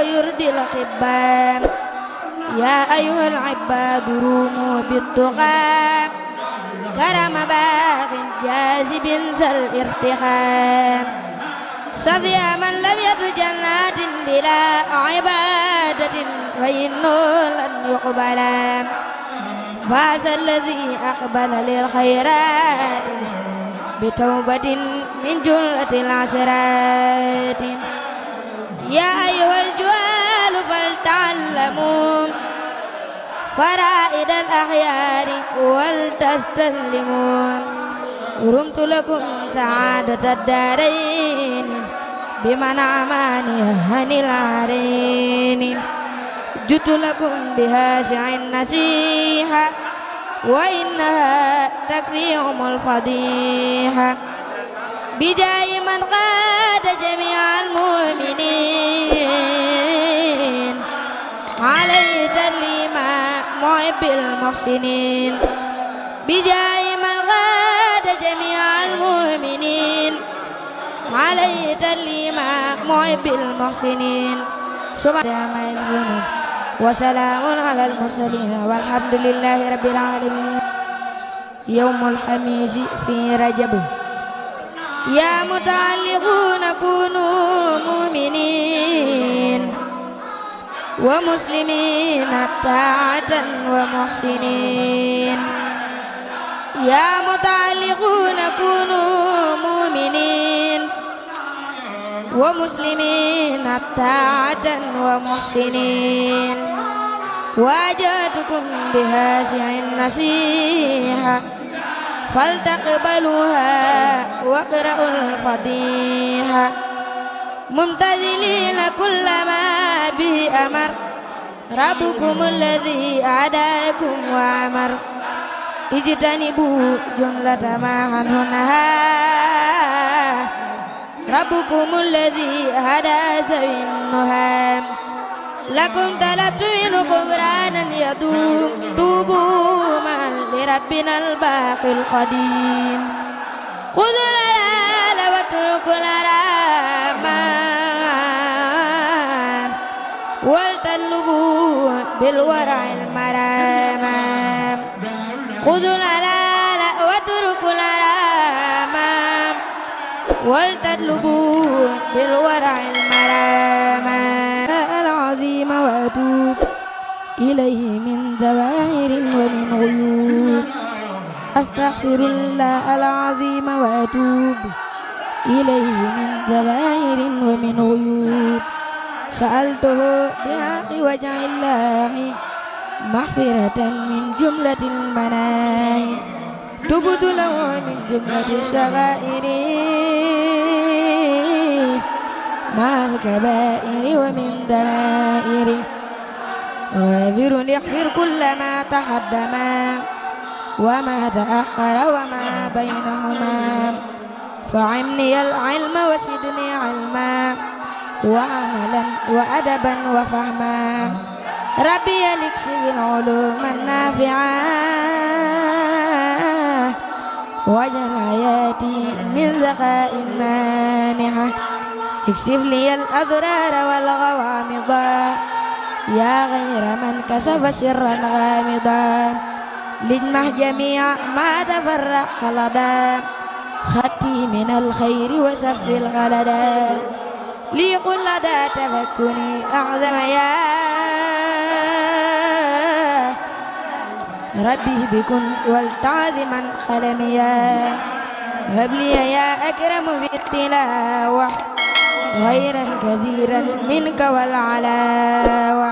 ويرضي الخبام يا أيها العباد روموا بالتقى كرم باغ جاذب ذا الارتخام سفي من لم يدر جنات بلا عبادة فإنه لن يقبل فاز الذي أقبل للخيرات بتوبة من جملة العسرات يا أيها الجوال فلتعلموا فرائد الأخيار ولتستسلموا رمت لكم سعادة الدارين بمن عماني هني العارين جئت لكم بهاشع النصيحة وإنها تكفيهم الفضيحة بجاي من قاد جميع المؤمنين عليه تسليما محب المحسنين بجاي من قاد جميع المؤمنين عليه تسليما محب المحسنين سبحان الله وسلام على المرسلين والحمد لله رب العالمين يوم الخميس في رجب يا متعلقون كونوا مؤمنين ومسلمين طاعة ومحسنين يا متعلقون كونوا مؤمنين ومسلمين طاعة ومحسنين واجهتكم بهذه النصيحة فلتقبلوها واقرأوا الفضيحة ممتثلين كل ما به أمر ربكم الذي هداكم وأمر اجتنبوا جملة ما عنه نهى ربكم الذي هدى سوي النهام لكم طلبت منه غفرانا يدوم توبوا معا لربنا الباقي القديم خذوا الحلال واتركوا الحرام ولتطلبوا بالورع المرام خذوا الحلال واتركوا الحرام ولتطلبوا بالورع المرام العظيم وأتوب إليه من ظواهر ومن غيوب أستغفر الله العظيم وأتوب إليه من ظواهر ومن غيوب سألته بحق وجه الله مغفرة من جملة المناهب تبت له من جملة الصغائر مع الكبائر ومن دمائر واغفر يغفر كل ما تقدم وما تأخر وما بينهما فعمني العلم وزدني علما وعملا وأدبا وفهما ربي لكسب العلوم النافعة واجعل حياتي من ذكاء مانحة اكشف لي الأضرار والغوامض يا غير من كسب سرا غامضا لجمع جميع ما تفرق خلدا خطي من الخير وسف الغلدا لي قل لدى تفكني أعظم يا ربي بكن والتعظما خلميا هب لي يا أكرم في التلاوة خيرا كثيرا منك والعلاوة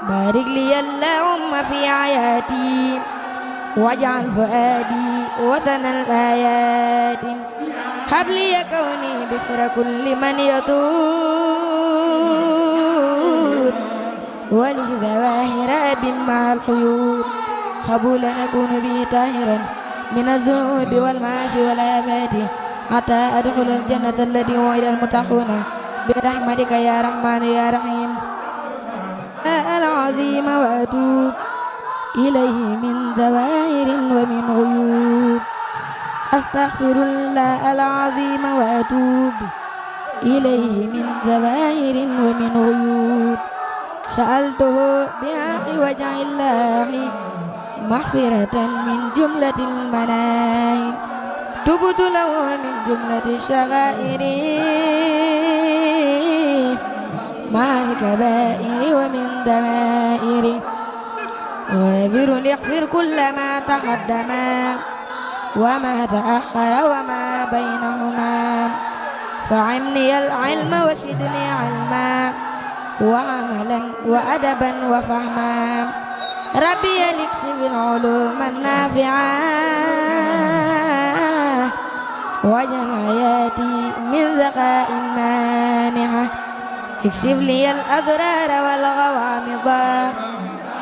بارك لي اللهم في حياتي واجعل فؤادي وطن الآيات هب لي كوني بسر كل من يطول ولي ظواهر مع القيود قبولا نكون به طاهرا من الذنوب والمعاصي والآفات حتى أدخل الجنة التي وعد المتقون برحمتك يا رحمن يا رحيم العظيم وأتوب إليه من ظواهر ومن غيوب أستغفر الله العظيم وأتوب إليه من ظواهر ومن غيوب سألته بحق وجه الله مغفرة من جملة المناهب تبت له من جملة الشغائر مع الكبائر ومن دمائر ويغفر ليغفر كل ما تقدم وما تأخر وما بينهما فعمني العلم وزدني علما وعملا وأدبا وفهما ربي لكسب العلوم النافعة واجعل حياتي من ذكاء مانعة اكسب لي الأضرار والغوامض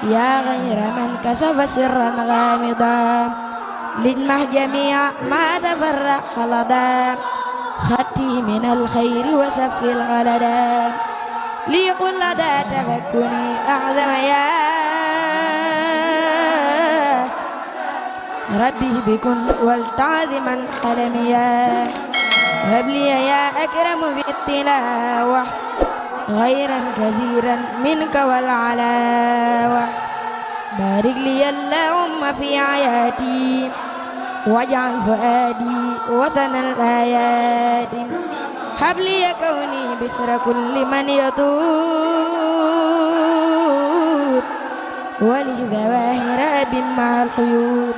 يا غير من كسب سرا غامضا لجمع جميع ما تفرق خلدا خطي من الخير وسف الغلدا لي قل لدى تفكني أعظم يا ربي بكن والتعظما قلميا هب لي يا أكرم في التلاوة غيرا كثيرا منك والعلاوة بارك لي اللهم في حياتي واجعل فؤادي وطن الآيات هب لي كوني بسر كل من يطول ولي ظواهر مع القيود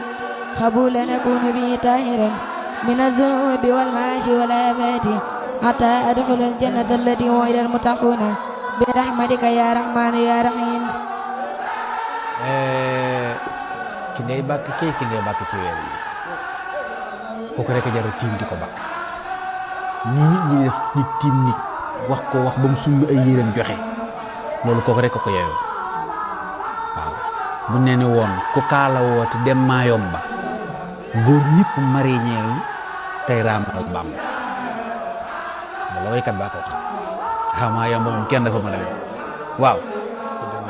قبولا نكون به طاهرا من الذنوب والمعاصي والآفات حتى أدخل الجنة التي وعد المتقون برحمتك يا رحمن يا رحيم. ki ngay bàkk ci weer wi kooku rek a jar a tiim di ko bàkk nii nit ñi def nit tiim nit wax ko wax ba mu sumb ay yéreem joxe loolu kooku rek a ko yeyoo waaw buñ ne ni woon ku kaala woote dem Maayomba góor ñëpp mariñeel tey raamal Bàmba loolu waykat baa ko wax Maayomba moom kenn dafa mën a dem waaw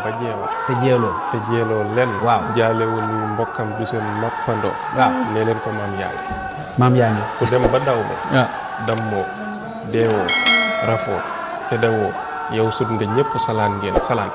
ba jeewa te jeeloo len waaw jaalewul ñu mbokkam du seen mappandoo waaw nee leen ko maam yaa ngi ku dem ba daw ma dammoo deewoo rafoo te dawoo yow sut nga ñëpp salaan ngeen salaan